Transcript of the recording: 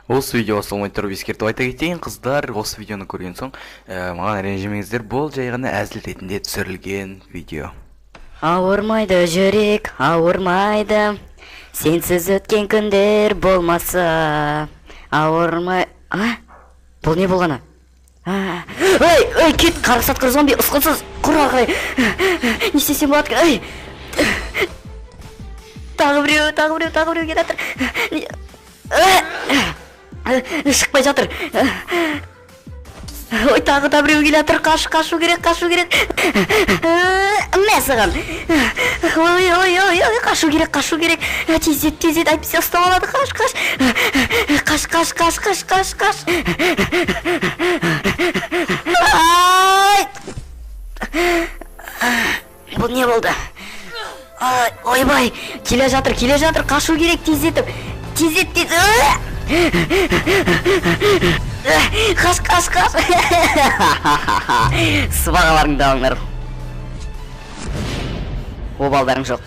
Осы видео басталмай тұрып ескертіп айта кетейін, қыздар, осы видеоны көрген соң маған ренжімеңіздер, бұл жай ғана әзіл ретінде түсірілген видео. Ауырмайды жүрек, ауырмайды. Сенсіз өткен күндер болмаса. Ауырмай. А? Бұл не болғаны? А? Ей, ей, кет, қарақсатқыр зомби, ұсқынсыз, құр ағай. Не істесем болады? Ей! Тағы біреу, тағы біреу, тағы біреу келе жатыр. Шықпай жатыр. Ой, тағы да біреу келе жатыр. Қаш, қашу керек, қашу керек. Мә саған. Ой, ой, ой, ой, қашу керек, қашу керек. Тездет, тездет, әйтпесе ұстап алады. Қаш, қаш. Қаш, қаш, қаш, қаш, қаш, қаш. Ай! Бұл не болды? Ай, ойбай, келе жатыр, келе жатыр, қашу керек тездетіп. Тездет, тез. Қаш, қаш, қаш. Сыбағаларыңды алыңдар. Обалдарың жоқ.